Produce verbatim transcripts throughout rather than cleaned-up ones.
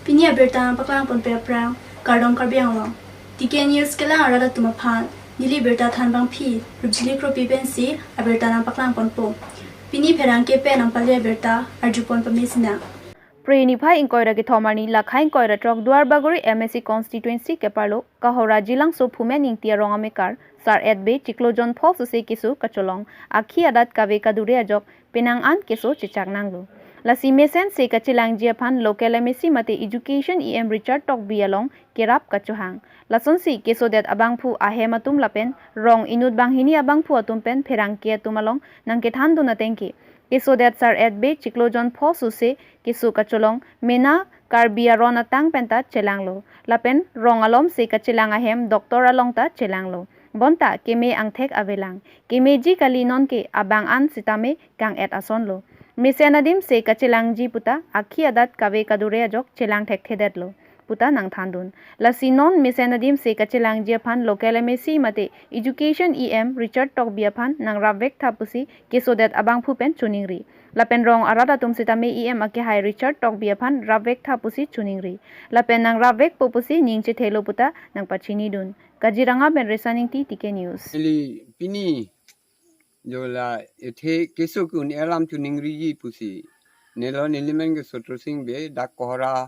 Pini abirta nangpaklang ponpe aphrang, kardom Karbi Anglong. T K News kelang arat atum aphan, neli birta thanbangpi Rupjili Kropi pensi abirta nangpaklang ponpo. Pini pherangke pen nangpale abirta arjupon pame sinang. Phre niphai ingkoi ra kethom arni lakhai ingkoi ra throk Duarbagori M A C constituency keparlo Kohora Jilangso Phumen Ingti arong amekar Sar Etbe chiklo jon pho suse keso kacholong, akhi adat kave kadure ajok penang an keso chechak nanglo. Lasi mesen se kachelangji aphan local M A C mate Education E M Richard Tokbi along kerap kachohang. Lasonsi kesodet abangphu ahem atum lapen rong inut banghini abangphu atum pen pherangke atum along nangkethandun atengke, kesodet Sar Etbe chiklo jon pho suse keso kacholong mena Karbi aron atang penta chelanglo. Lapen rong alom se kachelang ahem doctor along ta chelanglo. Bonta keme angthek avelang. Kemeji kali nonke abang an sitame kang-et asonlo. Mesen adim se kachelangji puta akhi adat kave kadure ajok chelang thekthedetlo puta nangthandun. Lasi non mesen adim se kachelangji aphan local M A C mate Education E M Richard Tokbi aphan nangrapvek tha pusi kesodet abangphu pen choningri. Lapen rong arat atum sitame E M akehai Richard Tokbi aphan rapvek tha pusi choningri. Lapen nangrapvekpo pusi ning chethelo puta nangpachinidun. Kaziranga pen Resan Ingti, T K News. Neli pini jo la ethe keso ke-un alam choningriji pusi. Nelo neli men ke Sotro Sing Bey, dak Kohora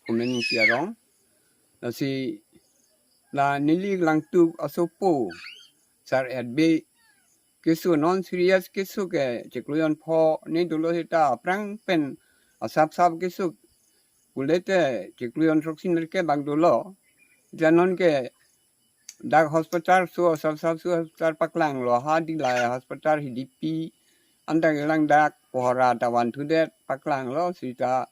Phumen Ingti arong. Lasi la neli langtuk asopo Sar Etbe keso non serious keso ke chiklo jon pho ne dolo seta aphrang pen asap sap keso pule te chiklo jon throksi nerkep bak dolo. Seta nonke dak hospital so asap sap so hospital paklanglo, ha Dillai hospital Hidipi anta kelang dak Kohora ta vanthudet paklanglo, seta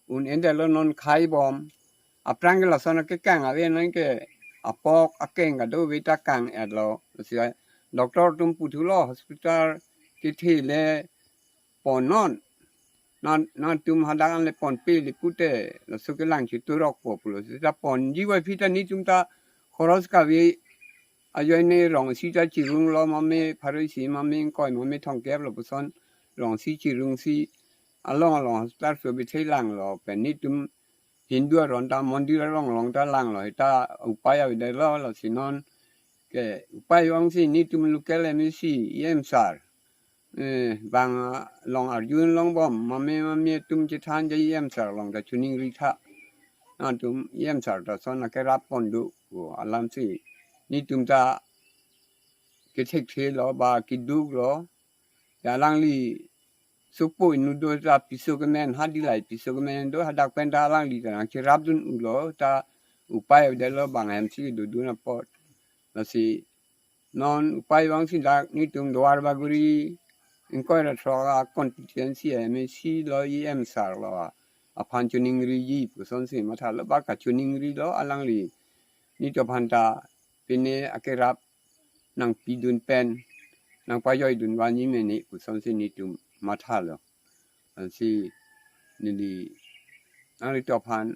un-edetlo non khai bom. Aphrang ke lason akekang ave nonke apok akeng kadokave ta kang-etlo. Seta doctor atum puthulo hospital kethe le ponnon. Na, nangtum hadak an le ponpe le pute, laso kelang chiturokpo pulo. Seta ponji aphi ta netum ta khoros kave ajoine rong isi ta chirunglo mame, pharo isi mame, ingkoi mame, thomkep lo puson rong isi chirungsi along along hospital so bithei langlo pen netum Hindu aron ta mondir arong along ta langlo, seta upai avedetlo. Lasi nonke upai vangsi netum local M A C E M sir, eh, bang, ah, long arjun long bom, mame mame atum chethan ja E M sir along ta choningri tha. Nangtum E M sir ta son akerap pon do, o alamsi netum ta kethekthelo ba keduklo. Ya alangli sopo inut do ta piso kemen, ha Dillai piso kemen do, hadak pen ta alangli ta nangcherapdun ulo, ta upai avedetlo bang ahem si dodun apot. Lasi non upai vangsi dak netum Duarbagori ingkoi ra throk a constituency M A C lo, E M sir lo aphan choningriji pusonsi mathalo, ba kachoningrilo alangli. Netum aphan ta pine akerap nangpidun pen nangpajoidun vanji mene pusonsi netum mathalo. Ansi neli nanglitum aphan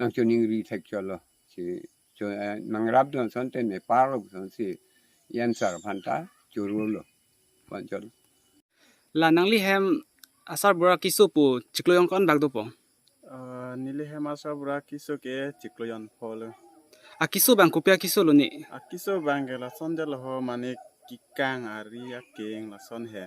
nangchoningri thekchotlo. Si cho, eh, nangrapdun asonte meparlo pusonsi E M sir aphan ta chorolo. Panchol. La nangli hem asarbura keso pu chiklo jon ko-an bak dopo? Ah, neli hem asarbura keso ke chiklo jon pho lo. Akeso abang kopi akeso lo ni? Akeso abang ke lason detlo ho, mane kekang ari akeng lason he.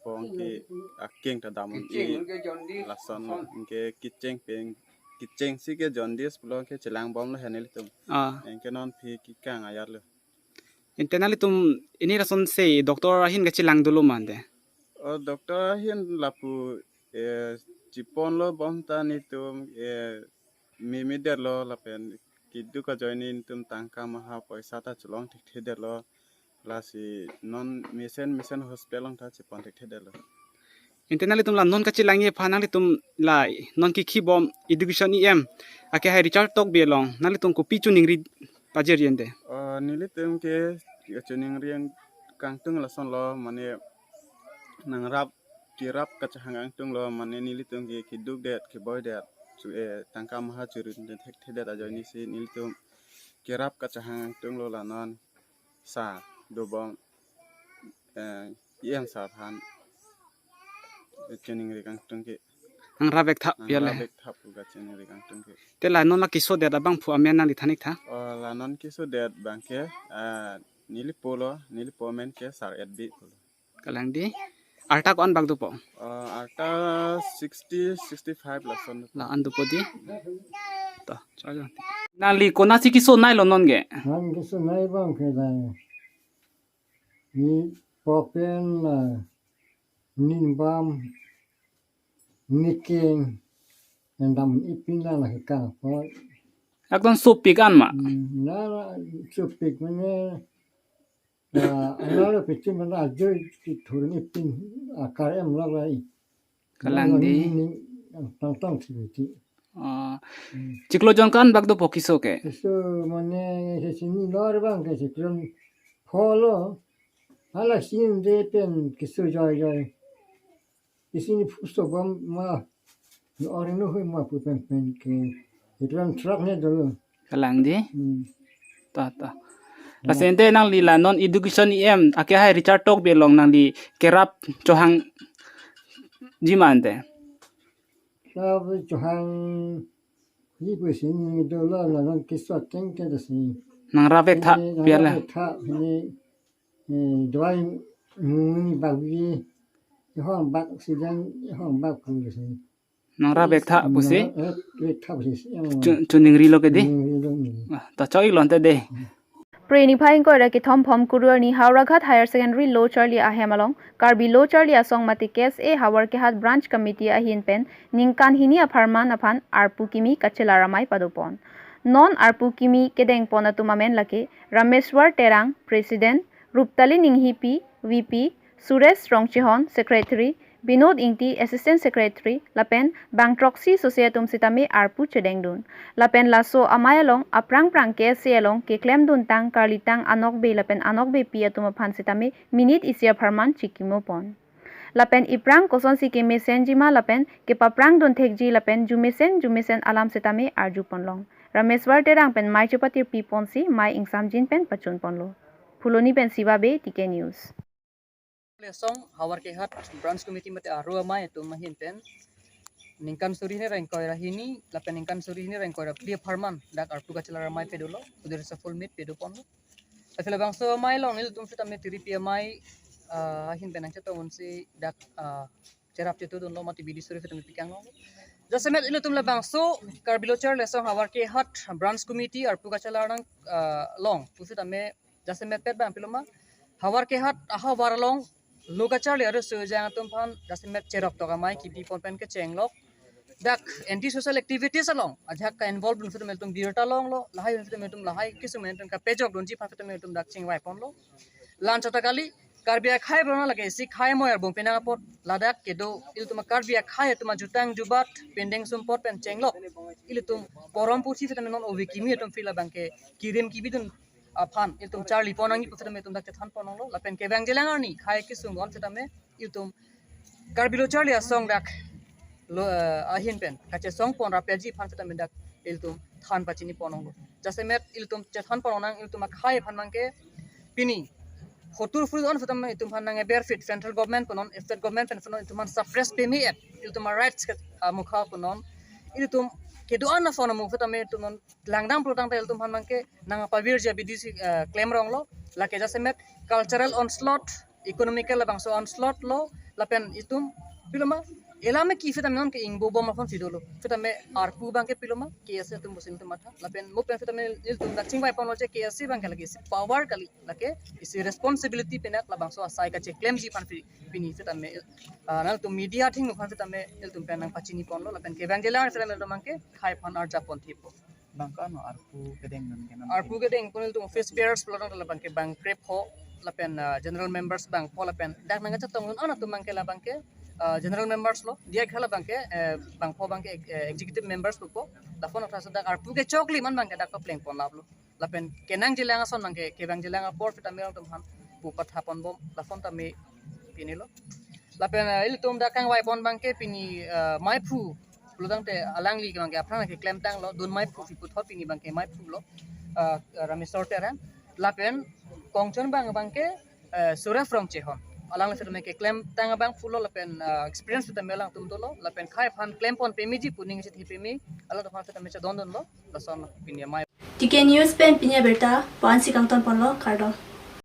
Pong ke akeng ta dam un-e. Kecheng ke jaundice lason lason. Ke kecheng pen, kecheng si ke jaundice pulo ke chelang bomlo he nelitum. Ah. Anke non aphi kekang ajat lo. Ante nanglitum pini lason se doctor ahin kachelang dolo ma ante? O doctor ahin lapu, eh, cheponlo bonta netum, eh, meme detlo lapen keduk ajoine netum tangka maha poisa ta cholong thekthedetlo. Lasi non mesen mesen hospital along ta chepon thekthedetlo. Ante nanglitum la non kachelangji aphan nanglitum la non kekhi bom Education E M akehai Richard Tokbi along nanglitum kopi choningri pajirji ante? Ah, nelitum ke choningri kangtung lasonlo, mane nangrap kerap kachehang kangtunglo, mane nelitum ke kedukdet keboidet, chu, eh, tangka maha chorun thekthedet ajoine si nelitum kerap kachehang kangtunglo, la non sir dobom, eh, E M sir aphan choningri kangtung ke. Nang ra vek thap ya le. Nang ra vek thap pu kachiningri kangtung ke. Te la non la keso det abangphu amen nangli than ik tha. Oh, la non keso det abang ke, ah, neli po lo, neli po amen ke Sar Edbi po lo. Kalang dei. Arta ko-an bak dopo? Ah, arta sixty, sixty-five lason. La-an dopo dei. To, chalo. Nangli konatsi keso nei lo non ke? Nang keso nei abang ke dai. Ni popen la, nin bam, niking, endam ipin la la ke kangpoi. Akton sopik an ma? Hmm, la la sopik mane, la, ala lo pichim mane ajo ithur ipin akar em la la i. Kalang dei. Ni, ni, tang tang si ti. Ah, hmm. Chiklo jon ko-an bak dopo keso ke? Keso mane ke sini lor abang ke chiklo pho lo. Hala sini de pen keso joi joi. Isi ni pusto bom ma. Ni orang nu hui ma pu pen pen ke. Itu kan truck ni dulu. Kalang dei. Hmm. Ta, ta. Lasi ante nangli la non education E M akehai Richard Tokbi along nangli kerap chohangji ma ante? Kerap chohangji pusi ni dolo la non keso ateng ke dasi. Nang ra vek thap ya le. Nang ra vek thap ni, eh, dawai muni bak bi, ihong bak oxygen, ihong bak pu si. Nang ra vek thap pusi. Nang ra vek thap pusi. Chu-, chiningri lo ke dei. Chiningri lo ni. Ah, ta chok ik lo ante dei. Phre niphai ingkoi ra kethom Phomkur arni Howraghat Higher Secondary Lo Charli Ahem along Karbi Lo Charli Asong mate K S A Howraghat Branch Committee ahin pen ningkan hini apharman aphan arpu kimi kachelar amei padopon. Non arpu kimi kedengpon atum amen lake Rameswar Terang, President, Ruptali Ninghipi, V P, Suresh Rongchehon, Secretary, Binod Ingti, Assistant Secretary, lapen bang throksi sose atum sitame arpu chedengdun. Lapen laso amei along aphrang phrang K S A along keklemduntang karlitang anokbe lapen anokbepi atum aphan sitame minute isi apharman chikimopon. Lapen iphrang kosonsi kemesenji ma lapen kepaphrangdun thekji lapen jumesen jumesen alam sitame arjuponlong. Rameswar Terang pen mei chepatirpiponsi mei ingsamjin pen pachunponlo. Phuloni pen Siva Bey, T K News. Lesong Howraghat Branch Committee mate aro amei atum ahin pen ningkan suri hini ra ingkoi ra hini lapen ningkan suri hini ra ingkoi ra phli apharman dak arpu kachelar amei padolo, uder sa full meet padoponlo. Aphi labangso amei along nelitum sitame tiripi amei, ah, ahin pen nangchetong unsi dak, ah, cherap chetudunlo mate bidi suri sitame pikanglo. Jasemet ilitum labangso Karbi Lo Charli Asong Howraghat Branch Committee arpu kachelar nang, ah, long pusitame jasemet pet abang pilo ma, Howraghat ahavar along lo kacharli arloso ejang atum aphan jasemet cherap tok amei kipipon pen kechenglok. Dak anti social activities along ajahak ka-involve dun sitame ilitum birta longlo, lahai sitame ilitum lahai kesung pen ilitum kapejokdunji aphan sitame ilitum dak chingvaiponlo. La-anchot ta kali, Karbi akhei abang lake isi khei amei arbung penang apot ladak kedo ilitum Karbi akhei atum ajutang jubat pendeng sumpot pen chenglok ilitum porom puthi sitame non ove kimi atum aphi labang ke kirim kibidun aphan ilitum charlipon nangji pu sitame ilitum dak chethanpon longlo. Lapen kevang jelang arni khei kesung on sitame ilitum Karbi Lo Charli Asong dak lo, eh, ahin pen kachesongpon rapji aphan sitame dak ilitum than pachinipon longlo. Jasemet ilitum chethanpon nang ilitum akhei aphan abang ke pini hotur fru on sitame ilitum aphan nang benefit central government punon, state government pen punon, ilitum aphan suppress peme-et ilitum rights ke, ah, mukha punon, ilitum kedo-an ason amukha sitame ilitum non langdam protang ta ilitum aphan abang ke nang pavirji abidi si, eh, klemronglo. Lake jasemet cultural onslaught, economical labangso onslaught lo, lapen itum pilo ma, ela me ki sitame non ke ingbobom aphan si dolo. Sitame arpu abang ke pilo ma, K S A atum pusi ilitum matha. Lapen mo pen sitame ilitum dak chingvaiponlo je K S A abang ke lake isi power kali, lake isi responsibility penak labangso asai kacheklemji aphan pi-, pini sitame, ah, nangtum media athengno aphan sitame ilitum pen nang pachiniponlo, lapen kevang jelang sitame ilitum abang ke khei aphan arjapon thipo. Bang ko-an arpu kedengdun ke non? Arpu kedengpon ilitum office bearers pulo tangte labang ke bang krepho lapen, ah, general members bang pho lapen dak nangchetongdun an atum abang ke labang ke, ah, general members lo, diak hala abang ke, eh, bang pho abang ke, eh, executive members pupo. Lason athasa dak arpu kechoklim an abang ke dak paplengpon laplo. Lapen kenang jelang ason abang ke, kevang jelang apor sitame ilitum aphan pu pathaponbom, lason tame pini lo. Lapen, eh, ilitum dak kangvaipon abang ke pini, eh, meiphu pulo tangte alangli abang ke aphrang ke klemtanglo, dun meiphu si puthot pini abang ke meiphu lo, eh, Rameswar Terang. Lapen kongchon abang abang ke, eh, Suresh Rongchehon. Alang setame keklem tang abang full lo lapen, ah, experience setame alangtum dolo lapen khei aphan klempon pemeji pu ning isi thepeme alangtum aphan setame chedondunlo. Lason pini amei. T K News pen pini abirta pu-ansi kangtonponlo, kardom.